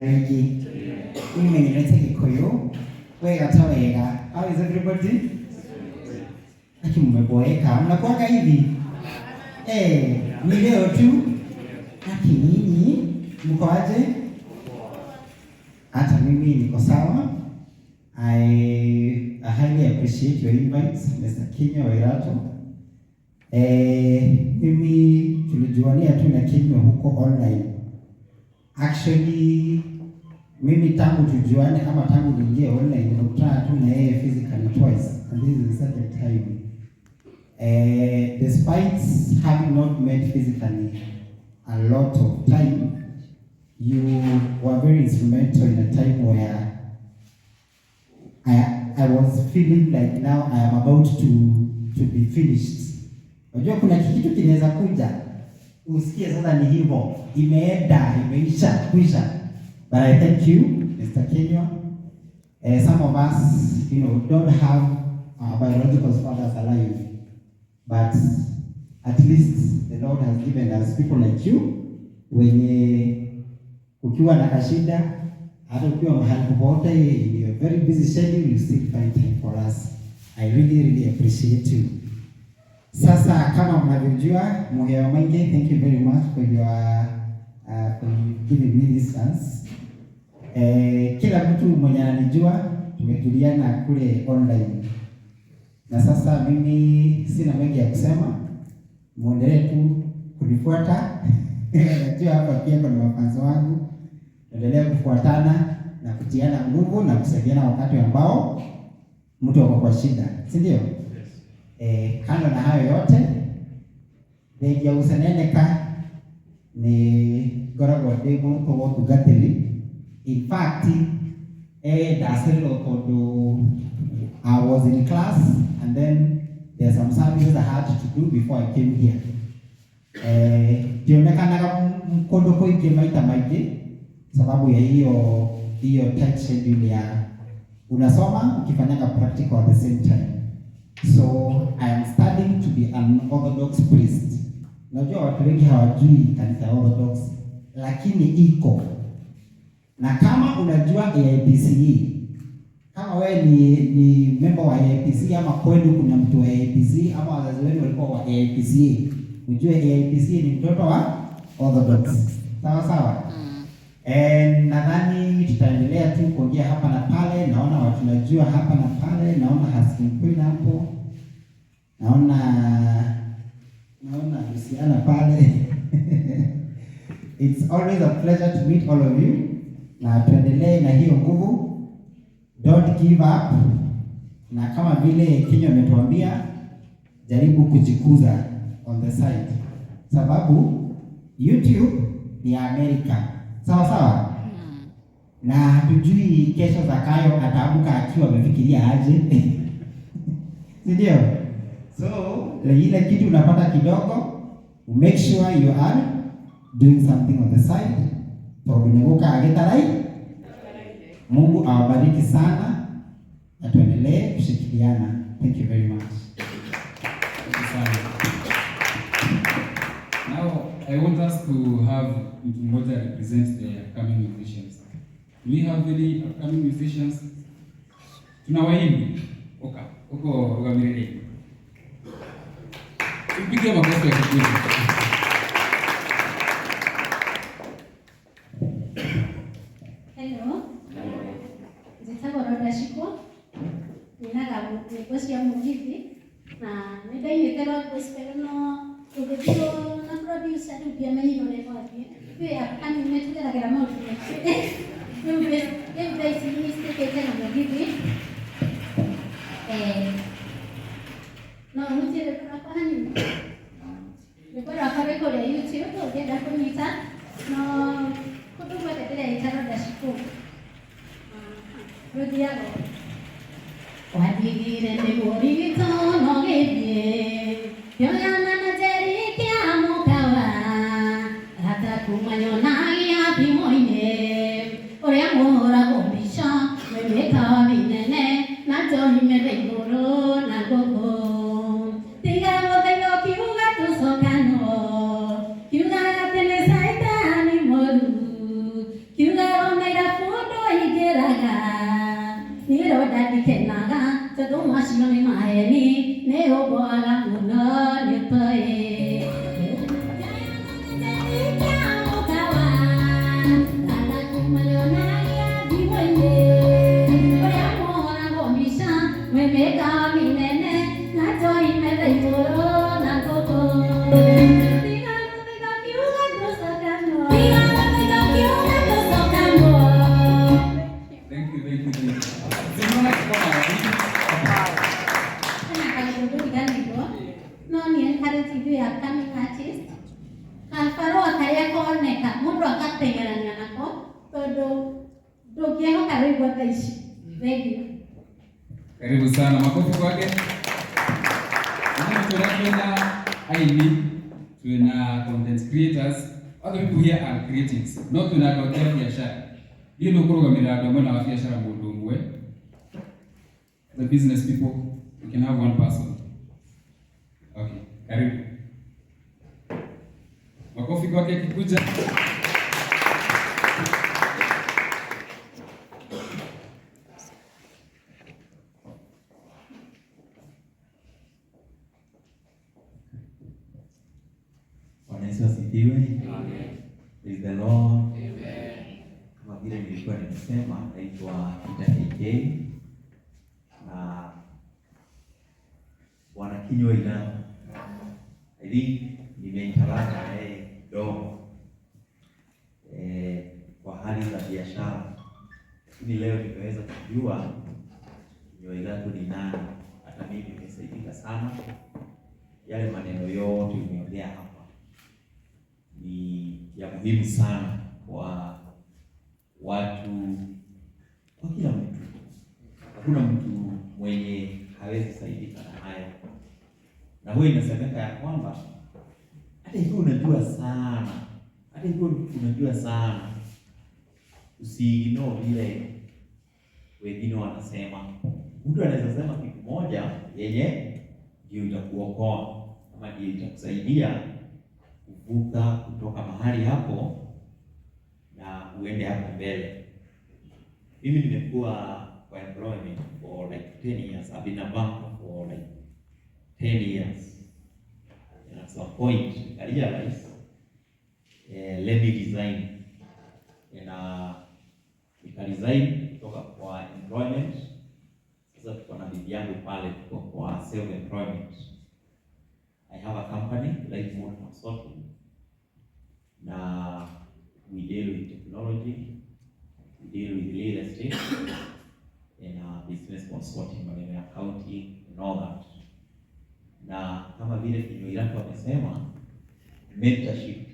Rĩngĩ nimenyerete Gĩkũyũ wega ta wega. How is everybody? Aki mmeboeka, mnakuwaga hivi eh? Ni leo tu. Aki nyinyi mko aje? Hata mimi niko sawa. I highly appreciate your invite, Mr. Kinyua Wairato. Mimi tulijuania tu na Kinyua huko online. Actually mimi tangu tujuane ama tangu niingie online nimekutana tu na yeye physically twice, and this is the second time. Despite having not met physically a lot of time, you were very instrumental in a time where I was feeling like now I am about to be finished. Unajua kuna kitu kinaweza kuja usikie sasa ni hivyo, imeenda, imeisha, kwisha. But I thank you, Mr. Kinyua. Some of us don't have our biological fathers alive, but at least the Lord has given us people like you wenye ukiwa na kashida, hata ukiwa mahali popote, in your very busy schedule, you still find time for us. I really, really appreciate you. Sasa kama mnavyojua, Muheo Maingi, thank you very much for giving me this chance. Kila mtu mwenye ananijua tumejuliana kule online, na sasa mimi sina mengi ya kusema, muendelee tu kunifuata. Najua hapa pia kuna mafans wangu, endelea kufuatana na kutiana nguvu na kusaidiana wakati ambao mtu ako kwa shida, si ndio? Kando na hayo yote, thengia gũceneneka nĩ ngoragwo ndĩ mũrutwo wa ũtungatĩri. In fact, ndacereirwo tondũ I was in class and then there are some services I had to do before I came here. Ndionekanaga kũndũ kũingĩ maita maingĩ sababu ya hiyo tight schedule ya unasoma ukifanyaga practical at the same time. So I am studying to be an Orthodox priest. Najua watu wengi hawajui kanisa ya Orthodox, lakini iko. Na kama unajua AIPCA, kama wewe ni member wa AIPCA ama kwenu kuna mtu wa AIPCA ama wazazi wenu walikuwa wa AIPCA, ujue AIPCA ni mtoto wa Orthodox. Sawa sawa? Nadhani tutaendelea tu kuongea hapa na pale. Naona watu najua hapa na pale, naona Haskin Queen hapo, naona Luciana pale. It's always a pleasure to meet all of you, na tuendelee na hiyo nguvu, don't give up, na kama vile Kinyua ametuambia, jaribu kujikuza on the side, sababu YouTube ni ya Amerika, sawa sawa, na hatujui kesho Zakayo ataamka akiwa amefikiria aje, si ndio? So ile kitu unapata kidogo, make sure you are doing something on the side tondu nĩgũkaga gĩtarai. Mungu awabariki sana na tuendelee kushikiliana. Thank you very much. Thank you sana. Now, I want us to have mtu mmoja represent the upcoming musicians. Do we have any upcoming musicians? Tuna waimbi. Oka, uko Rugamirere. Tupige makofi ya kikundi. Hello. Njĩtagwo Rhoda Shiko. Nyinaga nyĩmbo cia mũgithi na nĩ ndainĩte rwa gospel, no tũgĩthirwo na producer rĩu ndiamenyire ũrĩa gwathiĩ. Ithuĩ upcoming nĩ tũgeragĩra maũndũ maingĩ. Rĩu thaa ici nĩ citikĩte na mũgithi. No nyite rwĩmbo rwakwa hanini. Rwĩmbo rwakwa rwĩ kũrĩa YouTube ũngĩenda kũnyita, no kũndũ guothe ndĩreita Rhoda Shiko. Rũthiaga ũũ. Wathigire nĩ mũrigito no gĩthiĩ kĩoyana na Njeri kĩa mũkawa hata kuma nyonagia thimũ-inĩ ũrĩa mũhũragwo mbica mwĩ mĩkawa mĩnene na njohi metha igũrũ na ngũkũ. Tiga gũthaitha ũkiuga tũcokanwo, kiugaga atĩ nĩ caitani mũru, kiugaga ona ira ndikenaga nironda ndikenaga tondu macio ni maheni ni umboaga muno ni utoĩ. Thank you, thank you, thank you. Simona kikoma. No ni encourage ithuĩ upcoming artist kabarũa karĩa koneka mũndũ agateng'erania nako tondũ ndũngĩehoka rwĩmbo thaa ici. Thank you. Karibu sana, makofi kwake. Tuna twina aini, twina content creators. Other people here are creatives. No twina andũ angĩ a biacara. Niĩ nĩ ũkũrũgamĩrĩra andũ a mwena wa biacara mũndũ ũmwe. The business people, we can have one person. Okay, karibu. Makofi kwake akikuja. Bwana Yesu asifiwe. Praise the Lord. Kama vile nilikuwa nimesema, naitwa Peter KK na Bwana Kinyua ina I think nimeinteract na yeye kidogo kwa hali za biashara, lakini leo nimeweza kujua Kinyua Iratu ni nani. Hata mimi nimesaidika sana, yale maneno yote umeongea hapa ni ya muhimu sana kwa watu, kwa kila mtu. Hakuna mtu mwenye hawezi saidika na hayo, na huwa inasemeka ya kwamba hata ikiwa unajua sana, hata ikiwa unajua sana, usiignore vile wengine wanasema. Mtu anaweza sema kitu moja yenye ndio itakuokoa ama ndio itakusaidia kuvuka kutoka mahali hapo na uende hapo mbele. Mimi nimekuwa kwa employment for like 10 years. I've been a banker for like 10 years. And at some point I realized, let me resign. And nika resign kutoka kwa employment. Sasa tuko na bibi yangu pale, tuko kwa self employment. I have a company, Life Mode Consulting, na we deal with technology, we deal with real estate and business consulting, maneno ya accounting and all that. Na kama vile Kinyua Iratu amesema, mentorship